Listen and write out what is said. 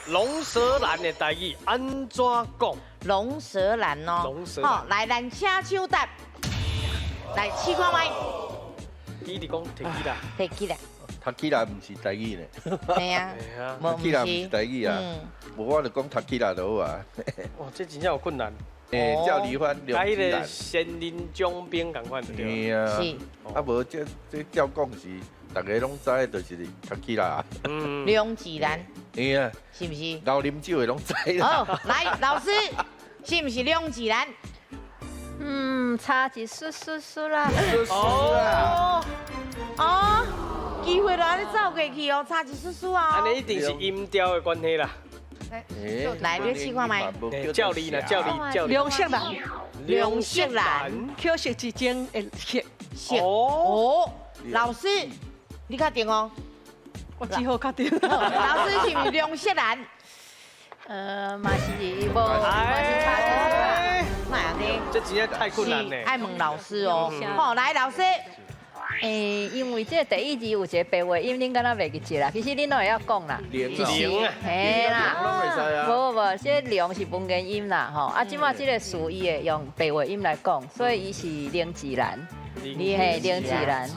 龍舌蘭的台語按怎講？龍舌蘭哦。龍舌蘭。好，來，咱請搶答，來試看覓。你直講提起來。提起來。讀起來毋是台語呢。係啊。讀起來毋是台語啊。無我就講讀起來就好啊。哇，這真正有困難。欸，趙離歡，佮彼个仙人掌冰仝款對。啊。是。啊無這這照講是，逐家攏知，就是讀起來。龍舌蘭。嘿啊。是毋是？𠢕啉酒的攏知啦。好，來老師，是毋是龍舌蘭？嗯，差一絲絲絲啦。哦。哦，機會就按呢走過去哦，差一絲絲啊。按呢一定是音調的關係啦。來，你試看覓。教你啦，教你，教你。龍舌蘭，龍舌蘭，口舌之爭的舌。舌。哦，老師，你確定哦？我只好確定。老師是毋是龍舌蘭？嘛是無，嘛是差一絲啦。哪按呢？這真正太困難咧。愛問老師哦。好，來老師。欸，因為這個第一字有一個白話音，恁敢若袂記得啦。其實恁攏會曉講啦，龍啊，嘿啦，無無，這個龍是文言音啦，吼。啊，這馬這個詞伊會用白話音來講，所以伊是龍舌蘭，嘿，龍舌蘭。